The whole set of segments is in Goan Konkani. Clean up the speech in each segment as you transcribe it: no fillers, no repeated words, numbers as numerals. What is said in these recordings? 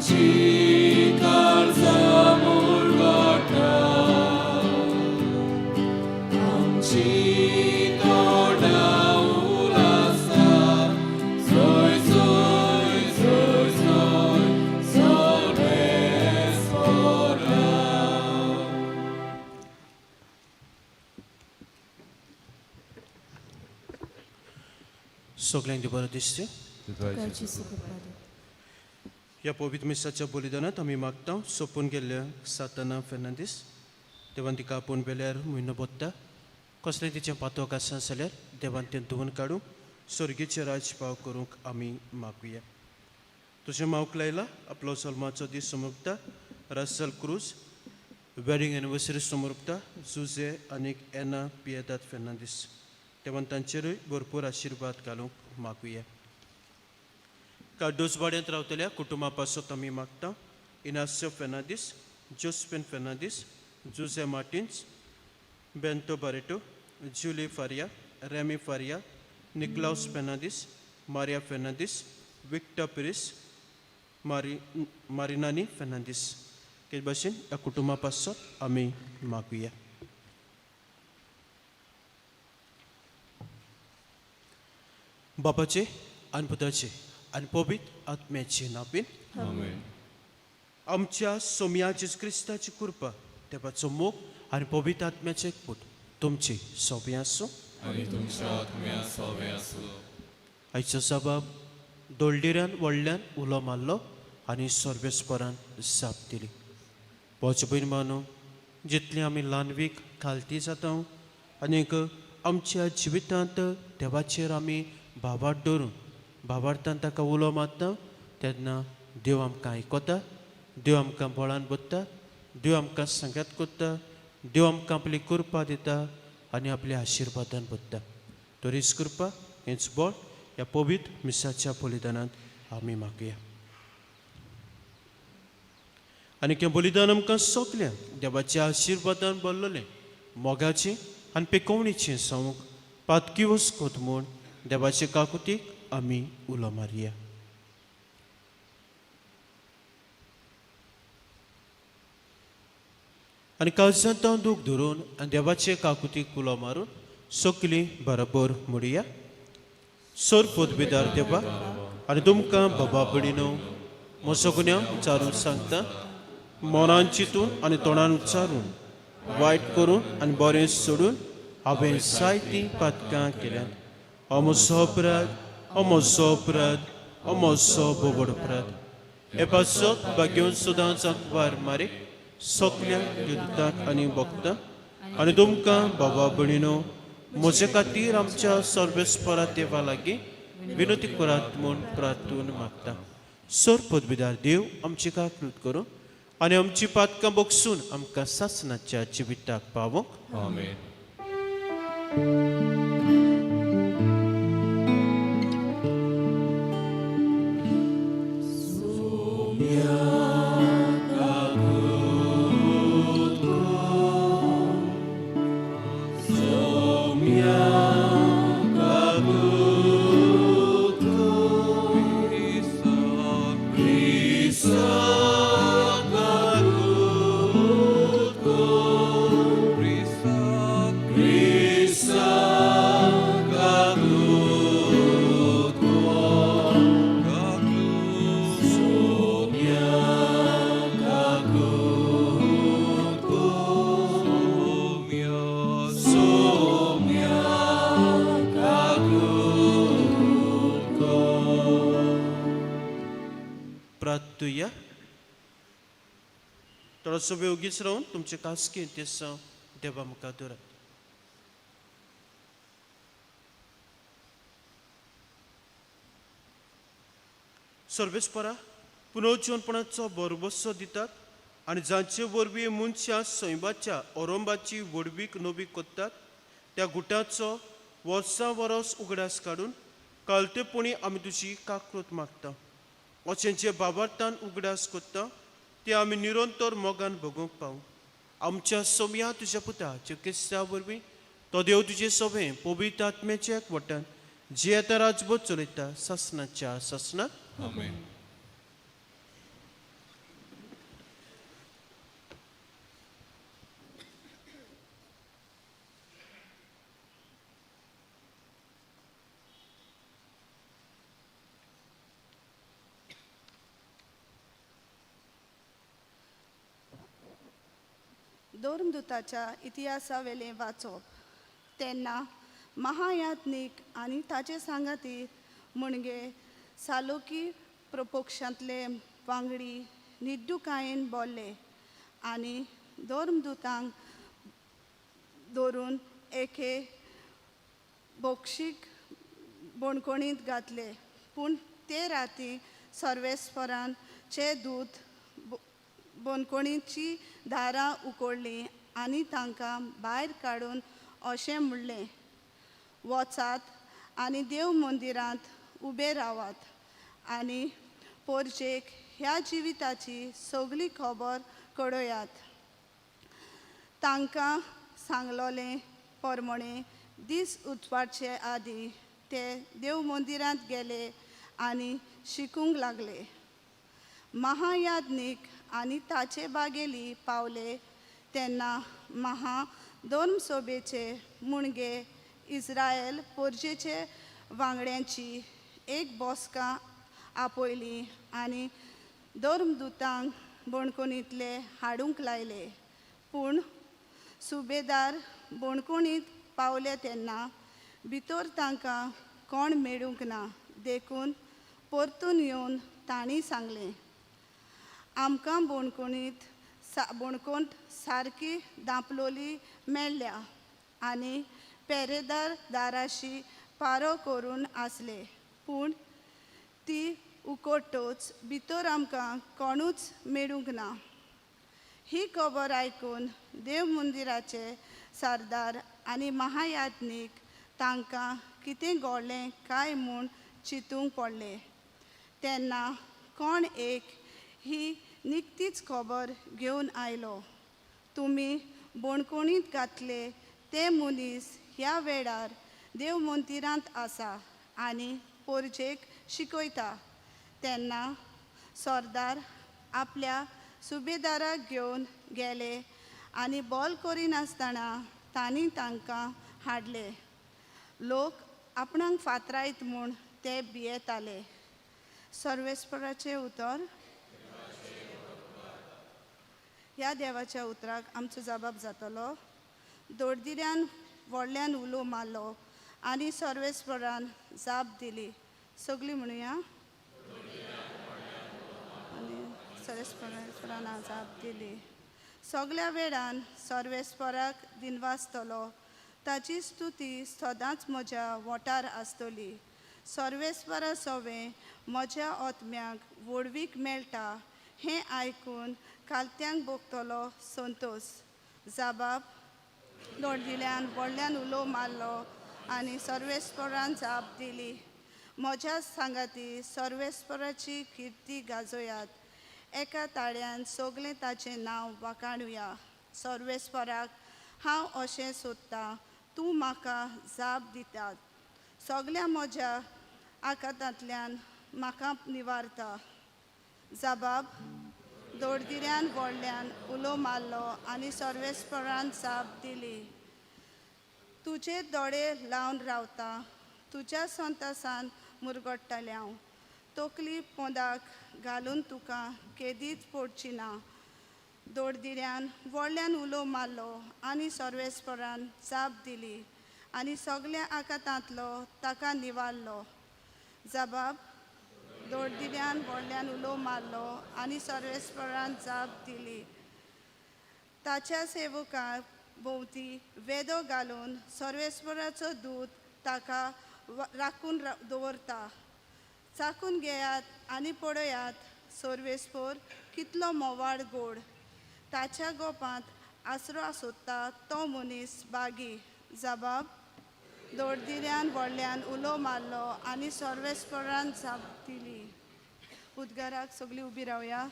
आमची काळजां मुरगोटा आमची तोंडां उलासा सोय सोय सोय सोय सर्वेस्पोरा. सगल्यांक बरें दिसचें. तुका जेजू कृपा. ह्या पवित्र मिसाच्या बलिदानांत आमी मागता सोंपून गेल्ल्या साताना फेर्नांदीस, देवान तिका आपोवन वेल्यार म्हयनो बोत्ता. कसलें तिचें पातोक आसा जाल्यार देवान तें धुवन काडूं, स्वर्गीचें राज पाव करूंक आमी मागुया. तुजें मावक लायला आपलो जल्माचो दीस समर्पता रसल क्रूज, वेडिंग एनिवर्सरी समर्पता जुजे आनी एना पियेदाद फेर्नांदीस. देवान तांचेरूय भरपूर आशिर्वाद घालूंक मागुया. कार्डोजवाड्यांत रावतल्या कुटुंबा पासत आमी मागता Inacio Fernandes, Josephine Fernandes, Jose Martins, Bento Barreto, Julie Faria, Remy Faria, Nicolaus Fernandes, Maria Fernandes, Victor Pires, मारिनानी Fernandes. ते भाशेन ह्या कुटुंबा पासत आमी मागुया. बापाचे आनी पुताचे आनी पवित्र आत्म्याचे नांवान. आमेन. आमच्या सोमया जेजू क्रिस्ताची कृपा, देवाचो मोग आनी पवित्र आत्म्याचें एकपूट तुमची सोबी आसूं. आनी तुमच्या आत्म्या सोबे आसूं. आयचो सबाब दोळडिऱ्यान व्हडल्यान उलो मारलो आनी सर्वेस्परान जाप दिली. भावचे भयण मानू, जितली आमी ल्हानवीक खालती जाता आनीक आमच्या जिवितांत देवाचेर आमी भावार्थ दवरून भावार्थान ताका उलो मारता तेन्ना देव आमकां आयकता, देव आमकां बळान बदता, देव आमकां सांगात करता, देव आमकां आपली कृपा दिता आनी आपल्या आशिर्वादान बदता. तरीच कृपा हेंच बळ ह्या पवित्र मिसाच्या बलिदानांत आमी मागया. आनी हें बलिदान आमकां सगल्यांक देवाच्या आशिर्वादान भरलेलें मोगाचें आनी पिकोवणीचें संवक पातकी वस्कोत म्हूण देवाचे काकुतीक आमी उलो मारया. आनी काळजांत दूख धरून आनी देवाचे काकुतीक उलो मारून सगलीं बरोबर म्हणया. सोर पदवीदार देवा, आनी तुमकां बाबा भयणीनो म्हजो गुन्यांव उच्चारून सांगता. मनान चिंतून आनी तोंडान उच्चारून, वायट करून आनी बरें सोडून हांवें जायतीं पातकां केल्यांत. हो म्हजो अपराध, हो म्हजो अपराध, हो म्हजो बोबड अपराध. हे पासत भाग्योन सुदांच वार मारे सगल्या युद्धाक आनी भोगता आनी तुमकां बाबा भयणीनो म्हजे खातीर आमच्या सर्वेस्परा देवा लागीं विनंती करात म्हूण प्रार्थून मागता. सर पदवीदार देव आमची काकृत करूं आनी आमची पातकां बगसून आमकां सासणाच्या जिविताक पावोंक. आमेन. प्रार्थुया. थोडोसो वेळ ओगीच रावन तुमचे खासगी देसांव देवा मुखार दवरात. सर्वेस्परा, पुनर्जीवनपणाचो भरवसो दितात आनी जांचे वरवीं मनशां सैमाच्या ओरंबाची व्हडवीक नवी करतात त्या गुटाचो वर्सां वरस उगडास काडून कालतेपणी आमी तुजी काकृत मागता. अशें जे बाबार्थान उगडास करता ते आमी निरंतर मोगान भोगूंक पावूं. आमच्या सोमया तुज्या पुता चिकित्सा वरवीं तो देव तुजे सोबें पवित्र आत्म्याच्या एकवटान जे आतां राजबोध चलयता सासणाच्या सासणाक. आमेन. धर्मदुताच्या इतिहासावेलें वाचप. तेन्ना महायात्नीक आनी ताचे सांगाती म्हणजे सालोकी प्रपोक्षांतले वांगडी निड्डुकायेन बोल्ले आनी धर्मदुतांक धरून एके बोक्षीक बणकोणींत घातले. पूण ते राती सर्वेस्परांचे दूत बणकोणीची दारां उकडलीं आनी तांकां भायर काडून अशें म्हणलें, वचात आनी देव मंदिरांत उबे रावात आनी पोरजेक ह्या जिविताची सगली खबर कळयात. तांकां सांगलोलें परमणें दीस उजवाडचे आदीं ते देव मंदिरांत गेले आनी शिकूंक लागले. महायाज्ञीक आनी ताचे बागेली पावले तेन्ना महा धर्मसभेचे मुणगे इस्रायल पोरजेचे वांगड्यांची एक बसका आपयली आनी धर्मदुतांक बणकोणींतले हाडूंक लायले. पूण सुबेदार बणकोणींत पावले तेन्ना भितर तांकां कोण मेळूंक ना, देखून परतून येवन तांणी सांगलें, आमकां बणकोणींत बणकोण सारकी दांपलोली मेळ्ळ्या आनी पेरेदार दाराशी पारो करून आसले, पूण ती उकोटच भितर आमकां कोणूच मेळूंक ना. ही खबर आयकून देव मंदिराचे सरदार आनी महायाज्ञीक तांकां कितें घडलें काय म्हूण चिंतूंक पडलें. तेन्ना कोण एक ही निकतीच खबर घेवन आयलो, तुमी बणकोणींत घातले ते मनीस ह्या वेळार देव मंदिरांत आसा आनी पोरजेक शिकयता. तेन्ना सरदार आपल्या सुबेदाराक घेवन गेले आनी बोल करिनासतना तांणी तांकां हाडले. लोक आपणाक फातरायत म्हूण ते भियेताले. सर्वेस्पराचें उतर. ह्या देवाच्या उतराक आमचो जबाब जातलो. दोडदिऱ्यान व्हडल्यान उलो मारलो आनी सर्वेस्परान जाप दिली. सगळीं म्हणुया. आनी सर्वेस्परान जाप दिली. सगल्या वेळान सर्वेस्पराक दिनवासतलो, ताची स्तुती सदांच म्हज्या वोटार आसतली. सर्वेस्परा सवें म्हज्या आत्म्याक व्हडवीक मेळटा हें आयकून कालत्यांक भोगतलो संतोश. जाबाब दोडदिल्यान व्हडल्यान उलो मारलो आनी सर्वेस्परान जाप दिली. म्हज्या सांगाती सर्वेस्पराची किर्ती गाजोयात, एका ताळ्यान सगलें ताचें नांव वाखाणुया. सर्वेस्पराक हांव अशें सोदतां, तूं म्हाका जाप दितात. सगल्या म्हज्या आकातांतल्यान म्हाका निवारता. जबाब दोडदिऱ्यान व्हडल्यान उलो मारलो आनी सर्वेस्परान जाप दिली. तुजे दोळे लावन रावता, तुज्या संतासान मुरगडटलें हांव. तकली पोंदाक घालून तुका केदीच पडची ना. दोडदिऱ्यान व्हडल्यान उलो मारलो आनी सर्वेस्परान जाप दिली आनी सगल्या आकातांतलो ताका निवारलो. जबाब दोडदिऱ्यान व्हडल्यान उलो मारलो आनी सर्वेस्परान जाप दिली. ताच्या सेवकां भोंवती वेदो घालून सर्वेस्पराचो दूत ताका राखून दवरता. चाकून घेयात आनी पळयात सर्वेस्पर कितलो मोवाळ गोड. ताच्या गोपांत आसरो सोदता तो मनीस बागी. जबाब दोडदिऱ्यान व्हडल्यान उलो मारलो आनी सर्वेस्परान जाप दिली. उद्गाराक सगळीं उबी रावया.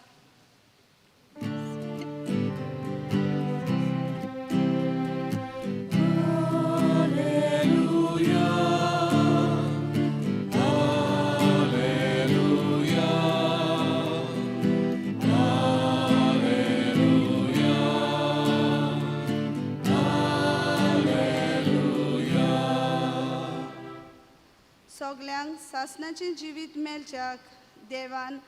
सगल्यांक सासणाचें जिवीत मेळच्याक देवान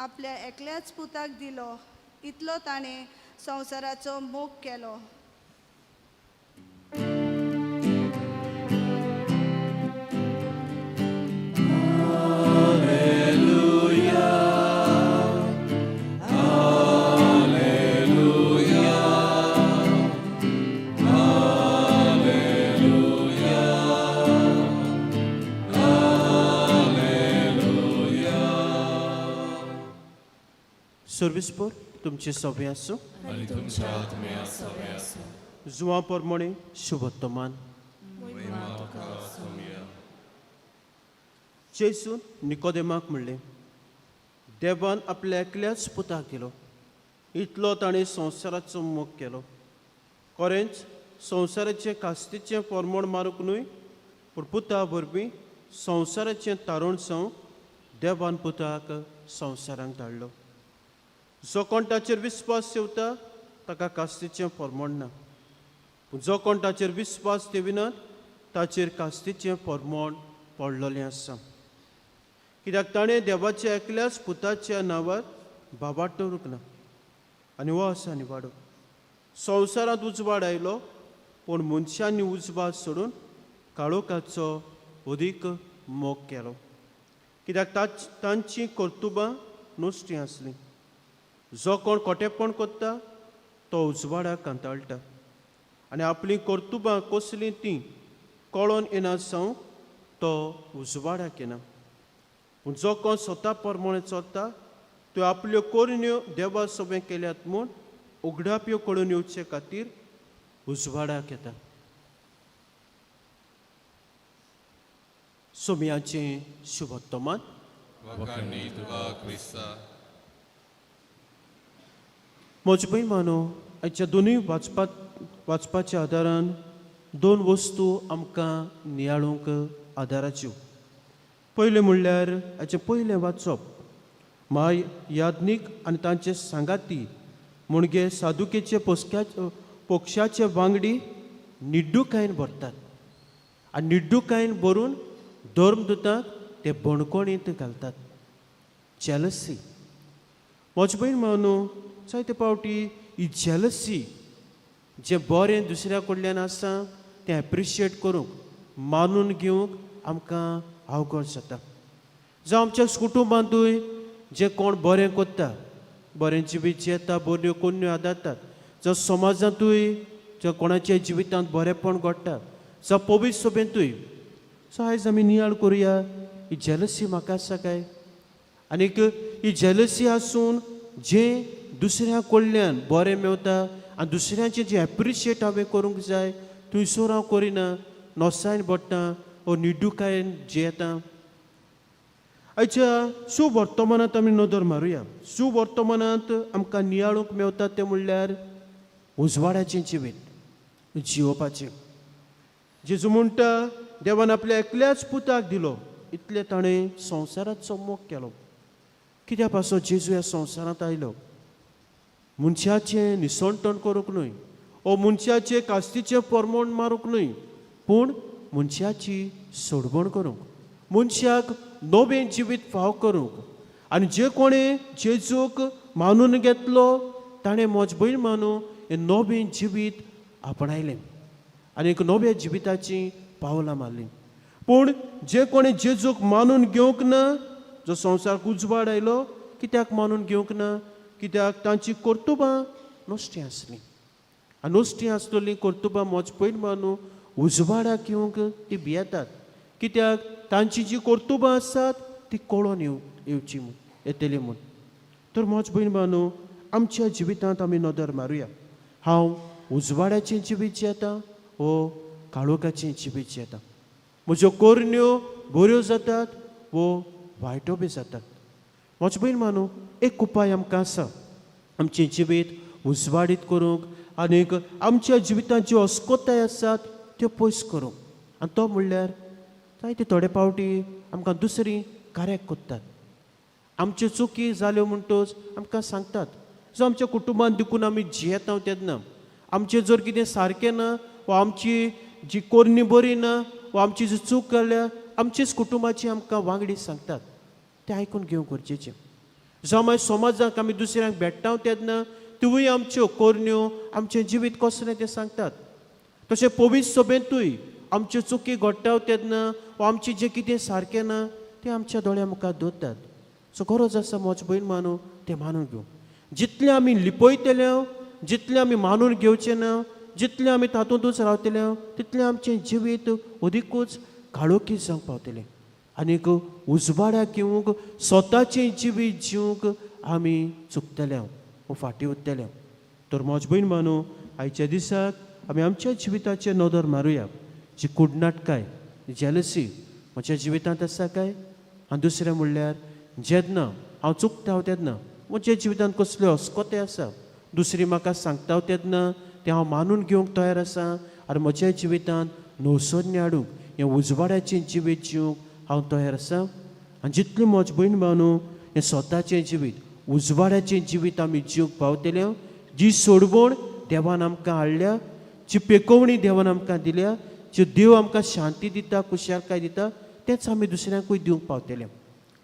आपल्या एकल्याच पुताक दिलो, इतलो ताणें संवसाराचो मोग केलो. सर्विसपोर तुमचे सभे आसूं आनी तुमच्या आत्म्या सवे आसूं. जुवा प्रमाणे शुभत्तमान. महिमा तुका सोमया. जेजून निकोदेमाक म्हणलें, देवान आपल्या एकल्याच पुताक दिलो, इतलो ताणें संवसाराचो मोग केलो. खरेंच संवसाराचें कास्तीचें फॉर्मोण मारूंक न्हय, पूण पुता वरवीं संवसाराचें तारण जावंक देवान पुताक संवसारांक धाडलो. जो कोण ताचेर विस्वास ठेवता ताका कास्तीचें फॉर्मोण ना, पूण जो कोण ताचेर विस्वास ठेविनात ताचेर कास्तीचें फॉर्मोण पडलेलें आसा, कित्याक ताणें देवाच्या एकल्याच पुताच्या नांवार बाबाट दवरूंक ना. आनी हो आसा निवाडो. संवसारांत उजवाड आयलो, पूण मनशांनी उजवाड सोडून काळोखाचो अदीक मोग केलो, कित्याक तांचीं कर्तुबां नश्टीं आसलीं. जो कोण खोटेपण करता तो उजवाडाक कांताळटा आनी आपलीं कर्तुबां कसलीं तीं कळोन येना जावंक तो उजवाडाक येना. पूण जो कोण स्वता प्रमाणे चलता त्यो आपल्यो करण्यो देवा सवें केल्यात म्हूण उगडाप्यो कळून येवचे खातीर उजवाडाक येता. सोमयाचें शुभत्तमान. वाखाणणी तुका क्रिस्ता. म्हजे भयण मानो, आयच्या दोनूय वाचपाच्या आदारान दोन वस्तू आमकां नियाळूंक आदाराच्यो. पयलें म्हणल्यार हाचें पयलें वाचप, म्हाय याज्ञीक आनी तांचे सांगाती म्हणजे सादुकेचे पक्षाचे वांगडी निड्डुकायेन भरतात आनी निड्डुकायेन भरून धर्मदुतांक ते बणकोणींत घालतात. जेलसी. म्हजे भयण मानू, जायते पावटी ही जेलसी जें बरें दुसऱ्या कडल्यान आसा तें एप्रिशिएट करूंक, मानून घेवंक आमकां अवघड जाता. जावं आमच्या कुटुंबांतूय जे कोण बरें करता, बरें जिवीत जियेता, बऱ्यो कोन्न्यो आदारतात, जावं समाजांतूय ज्या कोणाच्या जिवितांत बरेंपण घडटा, जावं पवित्र सभेंतूय. सो आयज आमी नियाळ करुया, ही जेलसी म्हाका आसा काय? आनीक ही जेलसी आसून जें दुसऱ्या कडल्यान बरें मेवता आनी दुसऱ्यांचें जें एप्रिशिएट हांवें करूंक जाय थंयसर हांव करिना, नोसायन पडटा ओ निडुकायेन जियेता. आयच्या सुवर्तमानांत आमी नदर मारुया. सुवर्तमानांत आमकां नियाळूंक मेवता तें म्हणल्यार उजवाडाचें जिवीत जियोवपाचें. जेजू म्हणटा, देवान आपल्या एकल्याच पुताक दिलो, इतलें ताणें संवसाराचो मोग केलो. कित्या पासत जेजू ह्या संवसारांत आयलो? मनशाचें निसणटण करूंक न्हय, ओ मनशाचें कास्तीचें परमोण मारूंक न्हय, पूण मनशाची सोडवण करूंक, मनशाक नवें जिवीत फाव करूंक. आनी जे कोणें जेजूक मानून घेतलो ताणें म्हज भयण मानून हें नवें जिवीत आपणायलें आनी एक नव्या जिविताचीं पावलां मारलीं. पूण जे कोणें जेजूक मानून घेवंक ना, जो संवसाराक उजवाड आयलो, कित्याक मानून घेवंक ना? कित्याक तांची कर्तुबां नश्टीं आसलीं. आनी नश्टीं आसलेलीं कर्तुबां म्हज पयलीं मानून उजवाडाक येवंक ती भियेतात, कित्याक तांची जी कर्तुबां आसात ती कळोन येवची म्हूण, येतली म्हूण. तर म्हज भयण मानू, आमच्या जिवितांत आमी नदर मारुया. हांव उजवाडाचें जिवीत जियेता वो काळोखाचें जिवीत जियेता? म्हज्यो करण्यो बऱ्यो जातात वो वायटो बी जातात? म्हज भयण मानू, एक उपाय आमकां आसा आमचें जिवीत उजवाडीत करूंक आनीक आमच्या जिवितांत ज्यो अस्कोताय आसात त्यो पयस करूंक. आनी तो म्हणल्यार जायते थोडे पावटी आमकां दुसरीं कार्याक करतात. आमच्यो चुकी जाल्यो म्हणटच आमकां सांगतात. जो आमच्या कुटुंबांत देखून आमी जियेता तेन्ना आमचें जर कितें सारकें ना वा आमची जी करणी बरी ना वा आमची जी चूक जाल्या, आमचेच कुटुंबाची आमकां वांगडी सांगतात, तें आयकून घेवंक गरजेचें. जावं मागीर समाजाक आमी दुसऱ्यांक भेट्टा तेन्ना तिवूय आमच्यो करण्यो, आमचें जिवीत कसलें तें सांगतात. तशें पवित्र सभेंतूय आमच्यो चुकी घडटा तेन्ना वा आमचें जें कितें सारकें ना तें आमच्या दोळ्या मुखार दवरतात. सो गरज आसा म्हज भयण मानू तें मानून घेवंक. जितलें आमी लिपयतले, जितलें आमी मानून घेवचें ना, जितलें आमी तातूंतच रावतले, तितलें आमचें जिवीत अदिकूच काळोखी जावंक पावतलें आनीक उजवाडाक येवंक, स्वताचें जिवीत जिवंक आमी चुकतले वो फाटीं उरतले. तर म्हज भयण मानू आयच्या दिसाक आमी आमच्या जिविताचेर नदर मारुया. जी कुडनाटकाय जेलसी म्हज्या जिवितांत आसा काय, आनी दुसरें म्हणल्यार जेन्ना हांव चुकता तेन्ना म्हज्या जिवितांत कसल्यो अस्कोते आसा, दुसरी म्हाका सांगता तेन्ना तें हांव मानून घेवंक तयार आसा आनी म्हज्या जिवितांत नवसरणी हाडूंक हें उजवाडाचें जिवीत जिवंक हांव तयार आसा. आनी जितलें म्हज भयण भावनो हें स्वताचें जिवीत उजवाडाचें जिवीत आमी जिवंक पावतले, जी सोडवण देवान आमकां हाडल्या, जी पेकोवणी देवान आमकां दिल्या, जी देव आमकां शांती दिता खुशालकाय दिता, तेंच आमी दुसऱ्यांकूय दिवंक पावतले.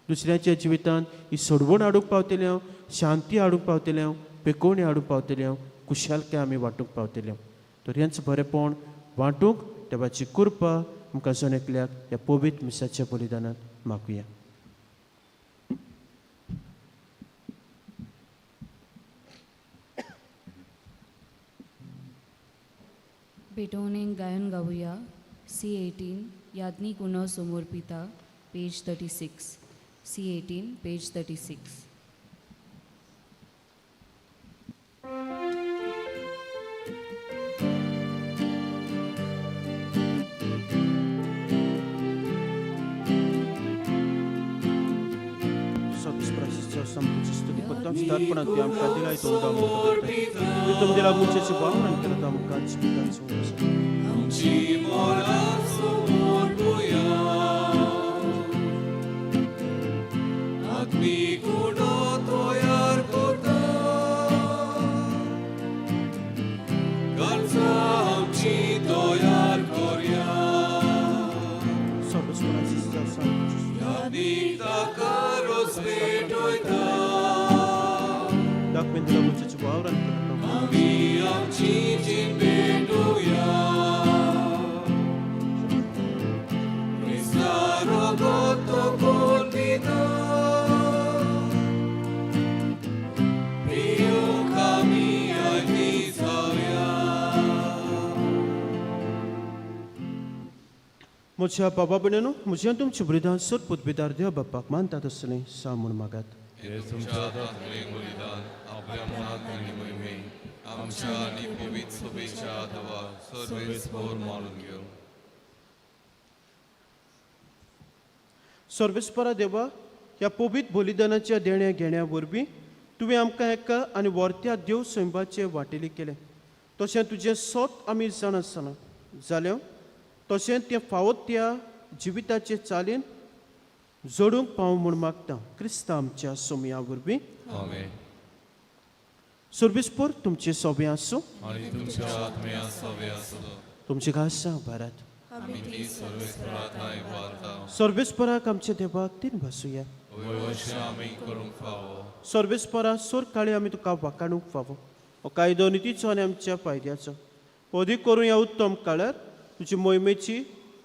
दुसऱ्याच्या जिवितांत ही सोडवण हाडूंक पावतले हांव, शांती हाडूंक पावतले हांव, पेकोवणी हाडूंक पावतले हांव, खुशालकाय आमी वांटूंक पावतले. तर हेंच बरेंपण वांटूंक देवाची कृपा आमकां जण एकल्याक ह्या पवित्र मिसाच्या बलिदानांत मागुया. पेटोवन एक गायन गावया. C18 याज्ञिक उणो समोर पिता, पेज 36. C18 page 36. म्हज्या बाबा भयणीनो, म्हज्या तुमचे बलिदान सोद पुतबेदार देव बापाक मानतात तसलें सा म्हूण मागात. तुमच्या हातांतलें बलिदान आपल्या मनात आनी मोहिमे आमच्या आनी पवित्र सभेच्या देवा सर्वेस्पर मानून घेवं. सर्वेस्परा देवा, ह्या पवित्र बलिदानाच्या देण्या घेण्या वरवीं तुवें आमकां एका आनी वर्त्या देव सैंबाचे वाटेली केलें. तशें तुजें सोत आमी जाणा आसना जाल्यार तशें तें फावो त्या जिविताचे चालीन जोडूंक पावूं म्हूण मागता क्रिस्ता आमच्या सोमया वरवीं. आमेन. सर्वेस्पर तुमचें सोबें आसूं आनी तुमच्या आत्म्या सोबें आसूं. तुमचे खासा भारत आमी ती सर्वेस्परा थांय वारता. सर्वेस्पराक आमच्या देवाक तीन भासुया. वयवशें आमी करूंक फावो. सर्वेस्परा सोर काळी आमी तुका वाकाणूंक फावो हो कायदो नितीचो आनी आमच्या फायद्याचो अदीक करून ह्या उत्तम काळार तुजी मोहिमेची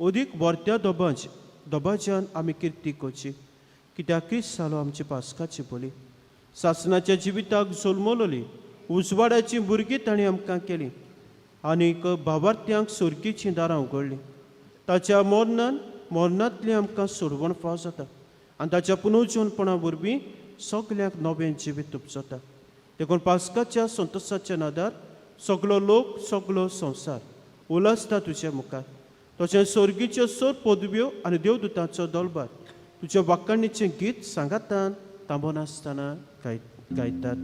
अदीक वर्त्या दबाज्यान आमी किर्ती करची. कित्याक क्रिस्त जालो आमची पास्काची बोली सासनाच्या जिविताक जल्मलोली उजवाडाची भुरगीं ताणें आमकां केली आनीक भावार्थ्यांक सोर्गीचीं दारां उगडलीं. ताच्या मरणान मरणांतलें आमकां सोडवण फाव जाता आनी ताच्या पुनर्जीवनपणा वरवीं सगल्यांक नवें जिवीत उपजता. देखून पास्काच्या संतोसाच्या नादार सगलो लोक सगलो संवसार उलासता तुज्या मुखार. तशें सोर्गीच्यो सोर पदव्यो आनी देवदूतांचो दलबार तुज्या वाक्काणीचें गीत सांगातान थांबनासतना गायतात.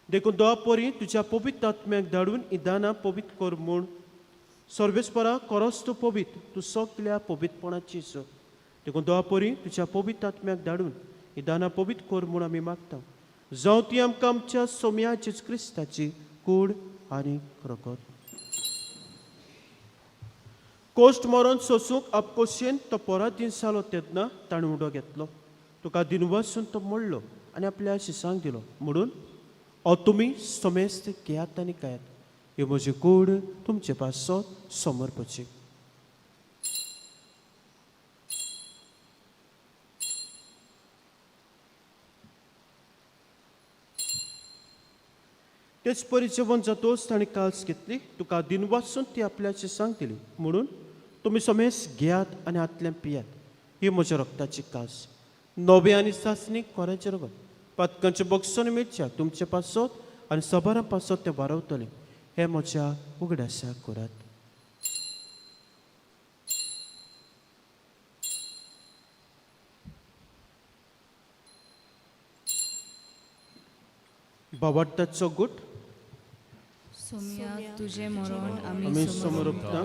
देखून दोवा परी तुज्या पवित्र आत्म्याक धाडून ही दानां पवित्र कर म्हूण सर्वेस्परा खरोच तूं पवित्र, तूं सगल्या पवित्रपणाची सर. देखून दोवा परी तुज्या पवित्र आत्म्याक धाडून ही दानां पवित्र कर म्हूण आमी मागता. जावं ती आमकां आमच्या सोम्या जेजू क्रिस्ताची कूड आनी रगत. कोश्ट मरण सोसूंक आपकोशेन तो पराधीन जालो तेन्ना ताणें उडो घेतलो. तुका दिनवासून तो मोडलो आनी आपल्या शिसांक दिलो म्हणून ओ तुमी समेस्त घेयात आनी खायात, ही म्हजी कूड तुमचे पासत समर्पची. तेच परी जेवण जातोच ताणें काल्स घेतली, तुका दिनवासून ती आपल्या शिसांक दिली म्हणून तुमी समेस घेयात आनी हातल्यान पियात, ही म्हज्या रक्ताची कास, नवे आनी सासणी कोऱ्याचें रगत, पातकांचें बक्षण मेळच्या तुमचे पासत आनी सबारां पासत तें वारवतलें. हें म्हज्या उगडासाक करात. बाबाट्टाचो गुट. सोम्या तुजें मरण आमी आमी समर्पता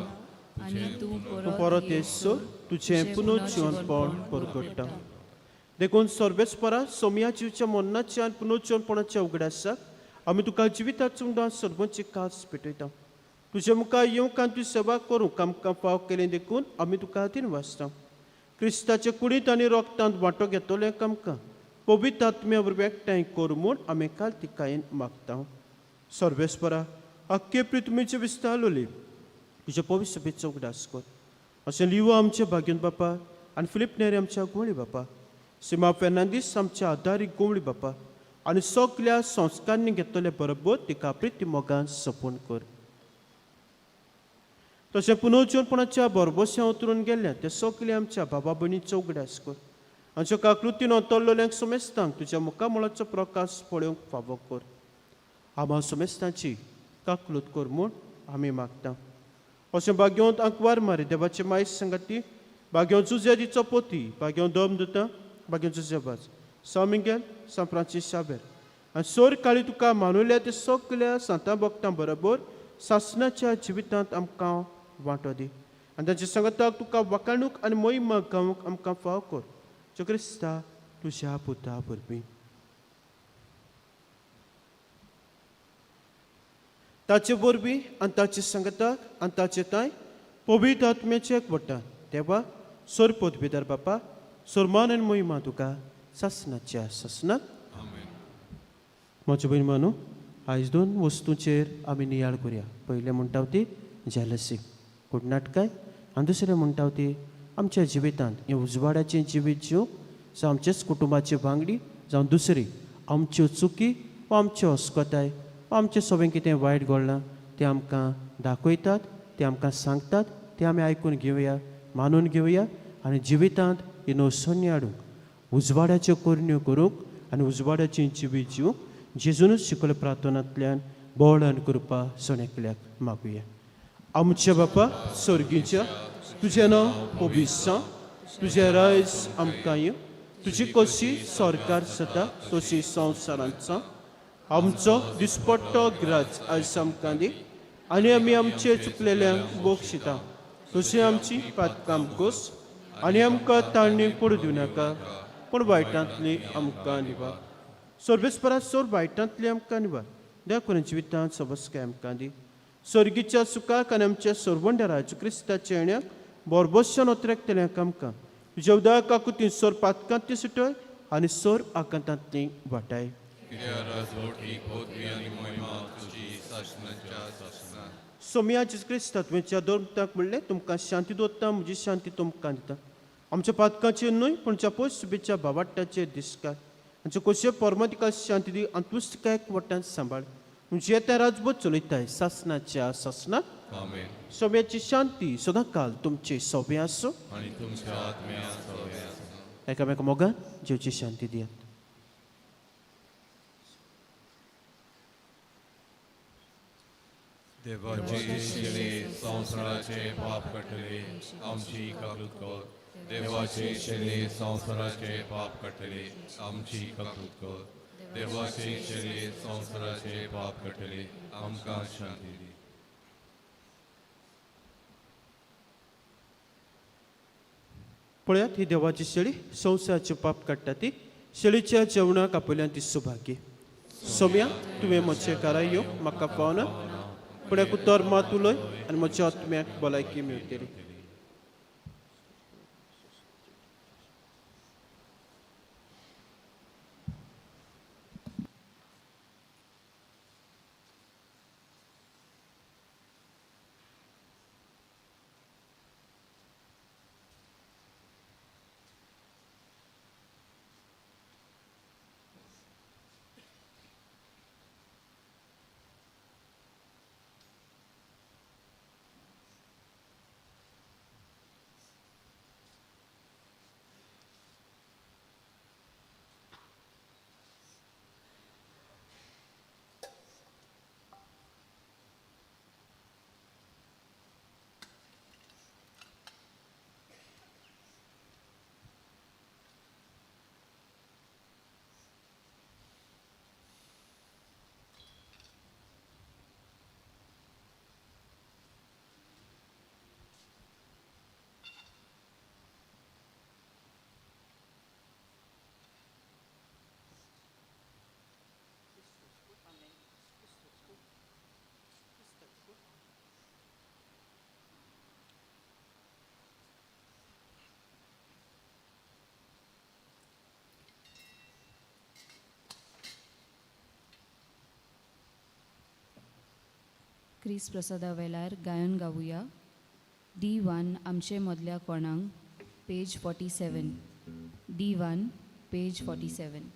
आनी तूं तूं परत येसर तुजें पुनर्जिवनपण परगट्टा. देखून सर्वेस्परा सोम्या जिवच्या मरणाच्या आनी पुनर्जिवनपणाच्या उगडासाक आमी तुका जिविताचो उंडा सर्वांची कास पेटयता. तुजे मुखार येवंक आनी तुजी सेवा करूंक आमकां फाव केलें देखून आमी तुका दिनवासता. क्रिस्ताचे कुडींत आनी रोगतांत वांटो घेतलें आमकां पवित्र आत्म्या वरवीं एकठांय कर म्हूण आमी कालतिकायेन मागता. सर्वेस्परा आख्खे पृथ्वीचे विस्तारलोली तुज्या पवित्र सभेचो उगडास कर. अशें लिवो आमच्या भाग्योन बापा आनी फिलीप नेरी आमच्या गोंवळी बापा, सीमा फेर्नांदीस आमच्या आदारी गोंवळी बापा आनी सगल्या संस्कारांनी घेतले बरोबर तिका प्रिती मोगान सपून कर. तशें पुनर्जीवनपणाच्या बरबोश्या उतरून गेल्ल्या ते सगळे आमच्या बाबा भयणीचो उगडास कर. आमच्या काकृतीन अंतरलेल्यांक समेस्तांक तुज्या मुखामळाचो प्रकाश पळोवंक फावो कर. आमा समेस्तांची काकलूत कर म्हूण आमी मागता. अशें भाग्योंत आंकवार मारी देवाचे मायस संगाती, भाग्यों जुजेरीचो पोती, भाग्यों दम दिता, भाग्यों जुजेबाज सा मिगेल, सा फ्रांसीस शाबेर आनी सोर काळी तुका मानुल्या ते सगल्या सांतां भक्तां बरोबर सासणाच्या जिवितांत आमकां वांटो दी आनी तांच्या संगताक तुका वाकाणूक आनी मोहिमा गावंक आमकां फाव कर. जो क्रिस्ता तुज्या पुता वरवीं. ताचे वरवीं आनी ताचे संगताक आनी ताचे तांय पवित्र आत्म्याचे एकवटान देवा सोर पदवीदार बापा सोरमान आनी मोहिमा तुका सासणाच्या सासणाक. म्हज्या भयण मानू, आयज दोन वस्तूंचेर आमी नियाळ करुया. पयलें म्हणटा ती जेलसी, कुडनाटकाय, आनी दुसरें म्हणटा ती आमच्या जिवितांत हें उजवाडाचें जिवीत जिवंक जावं आमचेच कुटुंबाची वांगडी जावं दुसरी आमच्यो चुकी वा आमच्यो अस्कताय वा आमचें सगळें कितें वायट घडलां तें आमकां दाखयतात, तें आमकां सांगतात, तें आमी आयकून घेवया, मानून घेवया आनी जिवितांत ही नवसणी हाडूंक उजवाडाच्यो करण्यो करूंक आनी उजवाडाचें जिवीत जिवंक जेजूनच शिकयल्या प्रार्थनांतल्यान बळ कृपा सणेकल्याक मागुया. आमच्या बापा सर्गीच्या, तुजें नांव पवित्र जावं, तुजें रायज आमकां येवं, तुजी कशी सरकार जाता तशी संवसारांत जावं. आमचो दिसपट्टो ग्राज आयज आमकां दी आनी आमी आमचे चुकलेल्यांक बक्षिता तशी आमची पातकाम कोस आनी आमकां ताळणी पडूं दिवं नाका पूण वायटांतली आमकां निवार. सर्वेस्परा सोर वायटांतली आमकां निवार. देव जिवितांत सबस्काय आमकां दी. सर्गीच्या सुखाक आनी आमच्या सरवंडराज क्रिस्ताच्या येण्याक बोरबोश्यान ओतरेकतल्यांक आमकां तुज्या उदक काकुतीन सोर पातकांतली सुटय आनी सोर आकांतांतली वाटाय. सोमया जेजू क्रिस्ता तुवें दोर्मताक म्हणलें तुमकां शांती दवरता, म्हजी शांती तुमकां दिता. आमच्या पातकाचेर न्हय पूण च्या पयस सुबेच्या भावाट्टाचेर दिसकार आमचे कोशे परमतिका शांती दी आनी तुस्तकायक वट्टान सांबाळ. म्हणजे त्या राजबोध चलयताय सासनाच्या सासनाक. सोम्याची शांती सदां काल तुमचे सोबे आसूं आनी तुमच्या आत्म्या सोबे आसूं. एकामेका मोगान जेवची शांती दियात. देवाचे शिले संवसाराचे पाप काडटले आमची काकूत कर. देवाचे शिले संवसाराचे पाप काडटले आमची काकूत कर. देवाचे शिले संवसाराचे पाप काडटले आमकां शांती दी. पळयात ही देवाची शेळी, संवसाराचे पाप काडटा ती. शेळीच्या जेवणाक आपल्यान ती सुभागी. सोम्या, तुवें म्हजें घरा यो म्हाका पावना, पूण एक उतर मात उलय आनी म्हज्या आत्म्याक भलायकी मेळटली. क्रिस प्रसादा वेलार गायन गावुया. डी 1 आमचे मदल्या कोणाक, पेज 47. डी 1 पेज 47.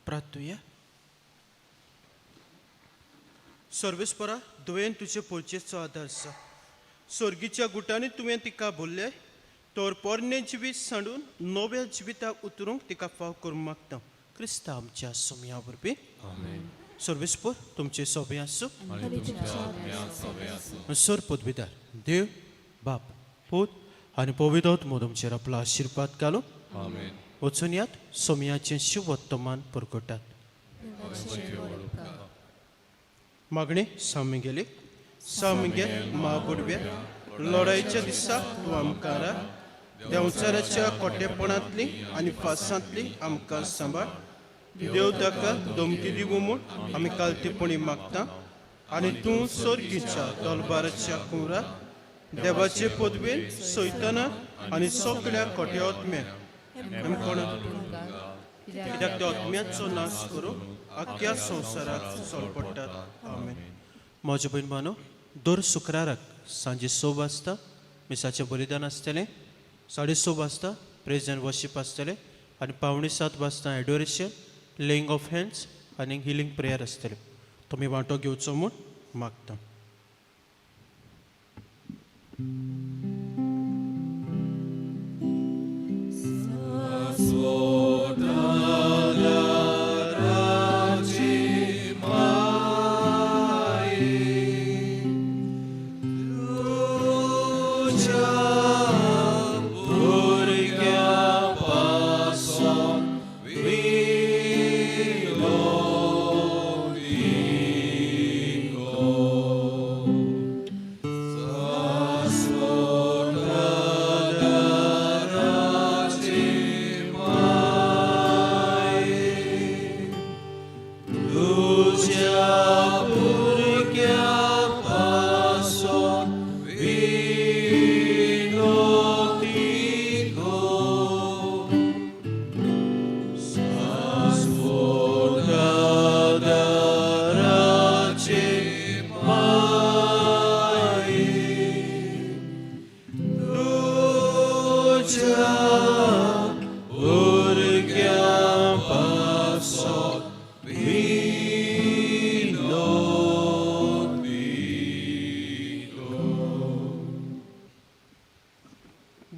प्रार्थुया. सर्वेस्परा, दुयेन तुजे पोळचेचो आदार आसा. सर्गीच्या गुटांनी तुवें तिका बोल्ले तर पोरणे जिवीत सांडून नव्या जिविताक उतरूंक तिका फाव करूंक मागता, क्रिस्ता आमच्या सोमया वरवीं. आमेन. सर्वेस्पर तुमचे सोबे आसूं. आनी तुमच्या आत्म्यात सोबे आसूं. सर पदवीदार देव बाप, पूत आनी पवित्र आत्मो तुमचेर आपलो आशिर्वाद घालूं. आमेन. वचून यात, सोमयाचें शिवोत्तमान परगटात. देवाचे व्हड उपकार. मागणें सामगेली. सामगे म्हाबुडव्या, लढायच्या दिसा तूं आमकां राख. देंवचाराच्या कोटेपणांतली आनी फासांतली आमकां सांबाळ. देव ताका धमकी दिवूं म्हूण आमी कालतेपणी मागता आनी तूं सर्गीच्या दलबाराच्या कुंवरा देवाचे पदवेन सयतना आनी सगळ्या कोट्या आत्म्याक आमी कोणा, कित्याक त्या आत्म्याचो नाश करूंक आख्ख्या संवसाराक सोलपडटात. आमेन. म्हज्या भयण बानो, दर शुक्राराक सांजे 6 वाजता मिसाचें बलिदान आसतलें, 6:30 वाजता प्रेज एंड वर्शीप आसतलें आनी 6:45 वाजता एडोरेशन, लेईंग ऑफ हँड्स आनी हिलींग प्रेयर आसतलें. तुमी वांटो घेवचो म्हूण मागता.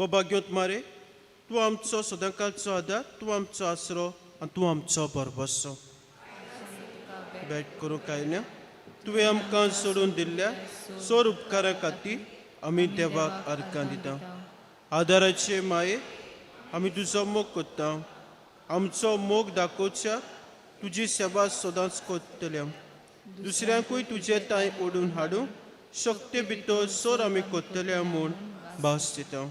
बभाग्योत मारे, तूं आमचो सदांकाळचो आदार, तूं आमचो आसरो आनी तूं आमचो भरभरसो. भेट करूंक आयल्या तुवें आमकां सोडून दिल्ल्या सोर उपकारा खातीर आमी देवाक अर्गां दिता. आदाराचे माये, आमी तुजो मोग करता. आमचो मोग दाखोवच्या तुजी सेवा सदांच करतले. दुसऱ्यांकूय तुजे तांय ओडून हाडूंक शक्ती भितर सोर आमी करतले म्हूण भास दिता.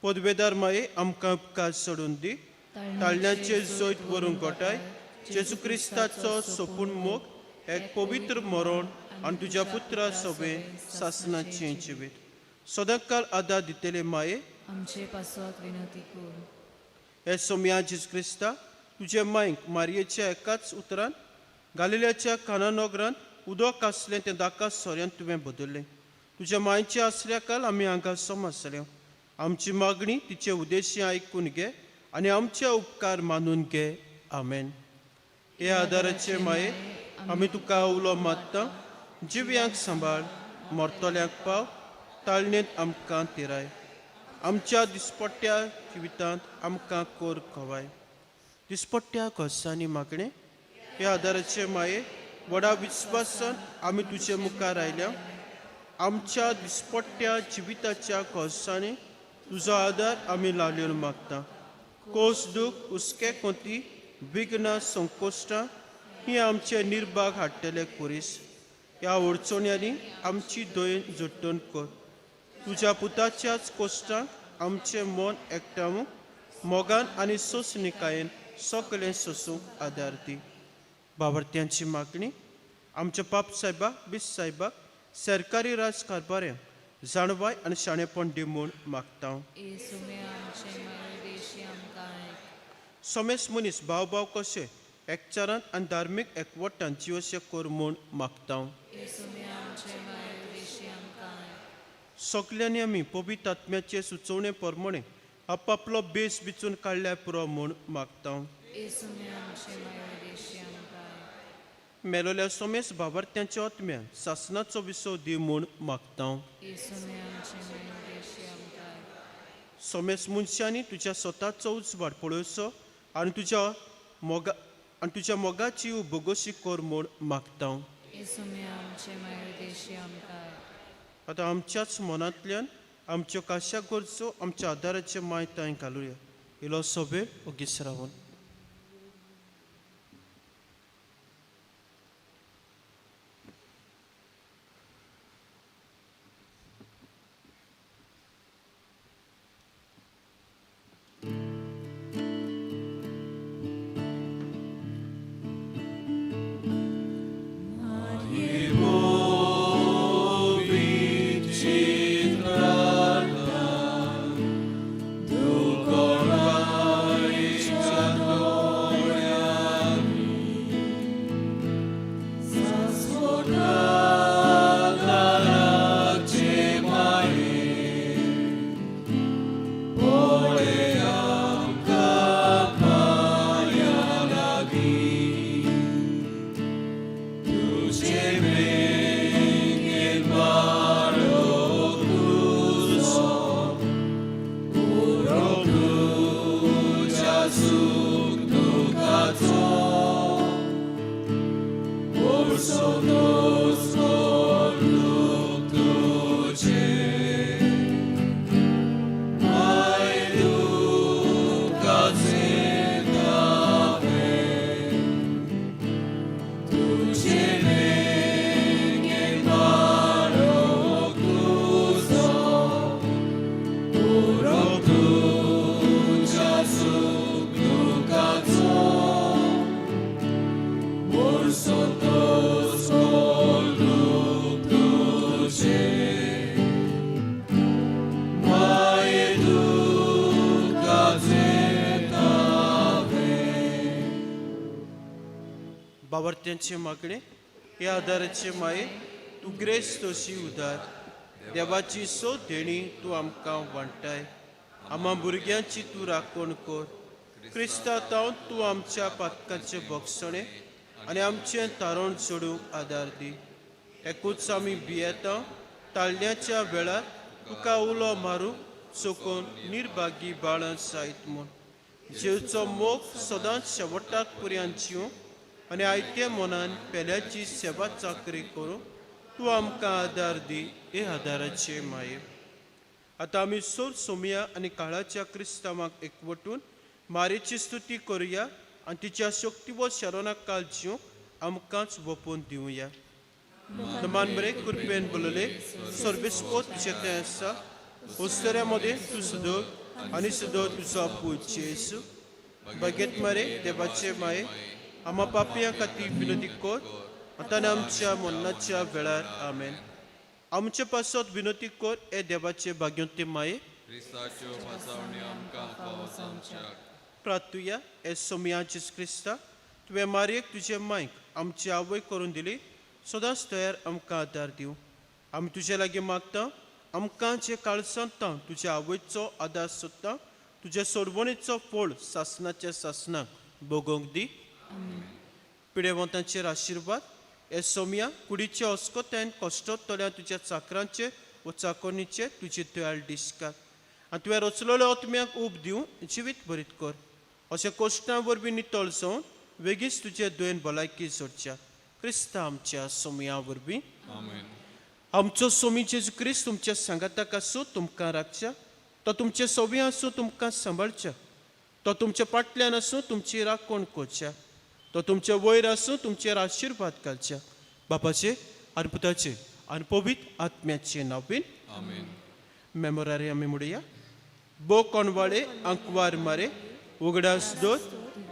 पदवेदार माये, आमकां उपकार सोडून दी. ताळण्याचे जैत व्हरूंक गोठाय. जेजू क्रिस्ताचो सोपूण मोग, एक पवित्र मरण आनी तुज्या पुत्रा सोबे सासनाचें जिवीत सदांकाल आदार दितले माये, आमचे पासत विनंती कर. हे सोमया जेजू क्रिस्ता, तुजे मायक मारयेच्या एकाच उतरान गालिल्याच्या कानानगरांत उदक आसलें तें दाका सोऱ्यान तुवें बदललें. तुज्या मायच्या आसल्या काल आमी हांगा सम आसले. आमची मागणी तिचे उद्देशी आयकून घे आनी आमचे उपकार मानून घे. आमेन. हे आदाराचे माये, आमी तुका उलो मारता. जिव्यांक सांबाळ, मरतल्यांक पाव, ताळणेंत आमकां तिराय. आमच्या दिसपट्ट्या जिवितांत आमकां कोर खवाय. दिसपट्ट्या घोसांनी मागणें. हे आदाराचे माये, व्हडा विस्वासान आमी तुजे मुखार आयल्या. आमच्या दिसपट्ट्या जिविताच्या घोसांनी तुजो आदार आमी लावलेलो मागता. कोस, दूख, हुस्के, कोती, विघ्न, संकोश्टां ही आमचे निर्भाग हाडटले कुरीस. ह्या अडचण्यांनी आमची दयन जुट्टून कर. तुज्या पुताच्याच कोश्टांक आमचें मन एकठावूंक, मोगान आनी सोंसणिकायेन सगळें सोंसूंक आदार दी. बावर्त्यांची मागणी. आमच्या पाप साहेबाक, बीस साहेबाक, सरकारी राज कारभाऱ्यांक जाणवाय आनी शाणेपण दी म्हूण मागता. ए सुमे आमचे माये देशी आमकां आयक. समेस मनीस भाव भाव कशे एकचारांत आनी धार्मीक एकवटान जिवशे कर म्हूण मागता. ए सुमे आमचे माये देशी आमकां आयक. सगल्यांनी आमी पवित्र आत्म्याचे सुचोवणे प्रमाणे आपापलो बेस बिचून काडल्यार पुरो म्हूण मागता. मेलोल्या सोमेस बाबार्थ्यांच्या आत्म्यान सासनाचो विसव दी म्हूण मागता. सोमेस मनशांनी तुज्या स्वताचो उजवाड पळोवचो आनी तुज्या मोगाची बोगोशी कर म्हूण मागता. आतां आमच्याच मनांतल्यान आमच्यो काश्या गरजो आमच्या आदाराचे माय तांय घालुया. इलो सोबे ओगीच रावन. बावर्त्यांचे मागणे ह्या आदाराचे माये तूं ग्रेस्त अशी उदार देवाची सो देणी तूं आमकां वांटाय. आमा भुरग्यांची तूं राखण कर. क्रिस्ता तावन तूं आमच्या पातकांचे बक्षणे आनी आमचें तारण सोडूंक आदार दी. एकूच आमी भियेता ताळण्याच्या वेळार तुका उलो मारूंक चुकोन निर्भागी बाळां जायत म्हूण. जेवचो मोग सदांच शेवटाक पर्यंत जिवंक आनी आयत्या मनान पेल्याची सेवा चाकरी करूंक तूं आमकां आदार दी हे आदाराचे माये. आतां आमी सोर सोमया आनी काळाच्या क्रिस्तांवाक एकवटून मारेची स्तुती करुया आनी तिच्या शक्ती व शरणाक काल जिवंक आमकांच वपोवन दिवया. नमान बरे कृपेन बोलले सर्वेस्पोत तुजें तें आसा. उस्तऱ्या मदें तूं सदर आनी सदर तुजो पूत जेजू. बगेत मरे देवाचे माये आमा पापयां खातीर विनोदी कर आतां आमच्या मरणाच्या वेळार. आमेन. आमचे पासत विनोदी कर हे देवाचे भाग्योते माये. प्रार्थुया. हे सोमया जेजू क्रिस्ता तुवें मारयेक तुजे मायक आमची आवय करून दिली सदांच तयार आमकां आदार दिवं. आमी तुजे लागीं मागता आमकां जे काळसांत तुज्या आवयचो आदार सोदता तुज्या सोडवणेचो फळ सासनाच्या सासनाक भोगोवंक दी. पिडेवंतांचेर आशिर्वाद. हे सोमया कुडीच्या अस्कोत्यान कश्टोतल्या तुज्या चाकरांचेर व चाकोरणीचेर तुजी दयाळ दिसकार आनी तुवें रचलेल्या आत्म्याक ऊब दिवन जिवीत भरीत कर. अशें कश्टां वरवीं नितळ जावन वेगींच तुजे दयेन भलायकी जोडच्या क्रिस्ता आमच्या सोमया वरवीं. आमचो सोमी जेजू क्रिस्त तुमच्या सांगाताक आसूं तुमकां राखच्या. तो तुमचे सोबी आसूं तुमकां सांबाळच्या. तो तुमच्या पाटल्यान आसूं तुमची राखण करच्या. तो तुमचे वयर आसूं तुमचेर आशिर्वाद घालच्या. बापाचे आनी पुताचे आनी पवित्र आत्म्याचे नांवान. मेमोरारी आमी म्हणुया. बो कोणवाळे आंकवार मारे उगडास दवर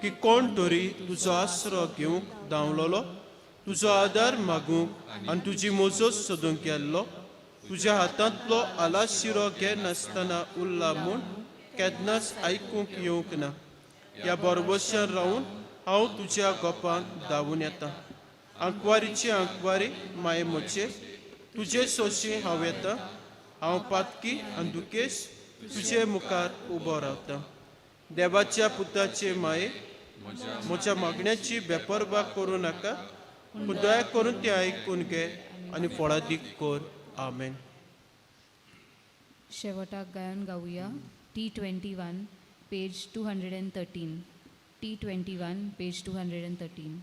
की कोण तरी तुजो आसरो घेवंक धांवलोलो तुजो आदार मागूंक आनी तुजी मोजो सोदूंक गेल्लो. तुज्या हातांतलो आलाशिरो घेनासतना उरला म्हूण केन्नाच आयकूंक येवंक ना. ह्या बरबशान रावून हांव तुज्या गोपांत धांवून येता. आंकवारीची आंकवारी माये म्हजे तुजे सोशी हांव येता. हांव पातकी आनी दुखेस तुजे मुखार उबो रावता. देवाच्या पुताचे माये, म्हज्या मागण्याची बेपरवा करूं नाका, पूण दया करून ती आयकून घे आनी फळादीक कर. आमेन. शेवटाक गायन गावया T21 page 213. T21 page 213.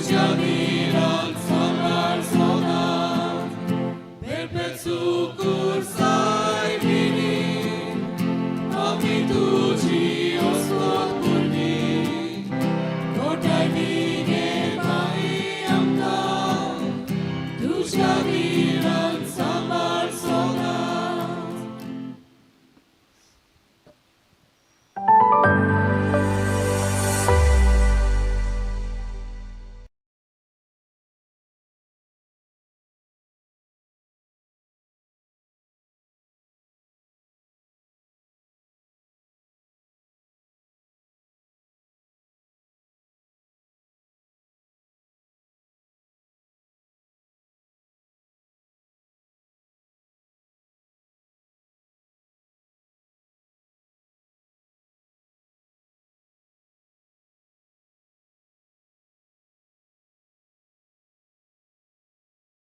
तुझ्या